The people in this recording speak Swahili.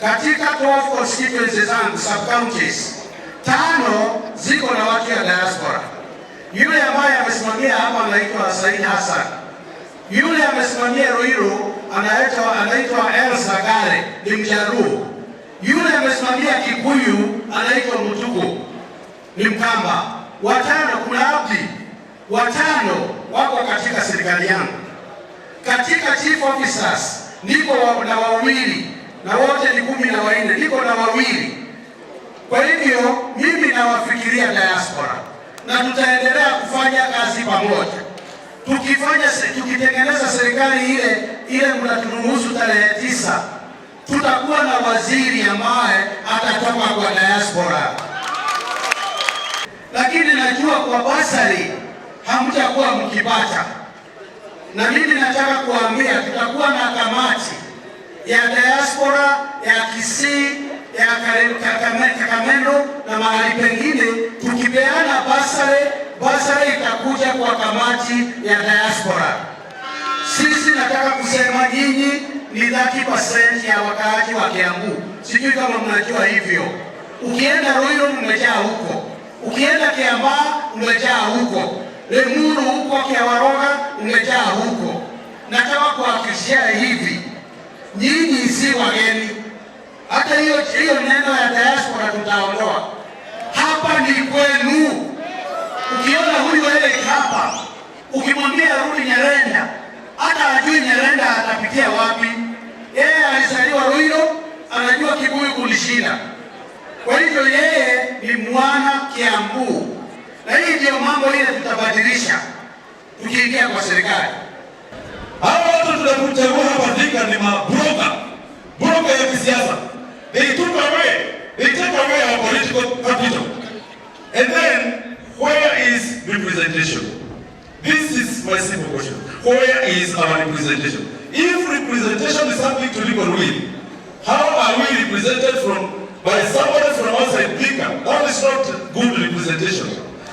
Katika 12 constituencies zangu, sub counties, tano ziko na watu ya diaspora. Yule ambaye amesimamia hapa anaitwa Said Hassan. Yule amesimamia Ruiru anaitwa Elsa Gare, ni Mjaluo. Yule amesimamia Kikuyu anaitwa Mutuku, ni Mkamba. Watano, kuna Abdi, watano wako katika serikali yangu. Katika chief officers niko na wawili na wote ni 14, niko na wawili. Kwa hivyo mimi nawafikiria diaspora na tutaendelea kufanya kazi pamoja. Tukitengeneza serikali ile ile mnaturuhusu tarehe 9, tutakuwa na waziri ambaye atatoka kwa diaspora. Lakini najua kwa bursary hamtakuwa mkipata, na mimi nataka kuambia tutakuwa na kamati ya diaspora ya Kisii, ya Kakamega na mahali pengine. Tukipeana bursary, bursary itakuja kwa kamati ya diaspora. Sisi nataka kusema nyinyi ni 30% ya wakaaji wa Kiambu. Sijui kama mnajua hivyo. Ukienda Ruiru mmejaa huko, ukienda Kiambaa mmejaa huko, Limuru huko, Kiawaroga mmejaa huko. Nataka kuhakikishia hivi, nyinyi si wageni. Hata hiyo hiyo neno ya diaspora tutaondoa. Hapa ni kwenu. Ukiona huyu Eric hapa, ukimwambia rudi Nyalenda, hata ajui Nyalenda atapitia wapi. Yeye alizaliwa Ruiru, anajua Kibuyu kulishinda. Kwa hivyo yeye ni mwana Kiambu, na hii ndio mambo ile tutabadilisha tukiingia kwa serikali. Hawa watu tunakuchagua hapa Thika ni mabroka, broker ya kisiasa. They take away our political capital. And then where is representation? This is my simple question. Where is our representation? If representation is something to reckon with, how are we represented from by somebody from outside Thika? That is not good representation.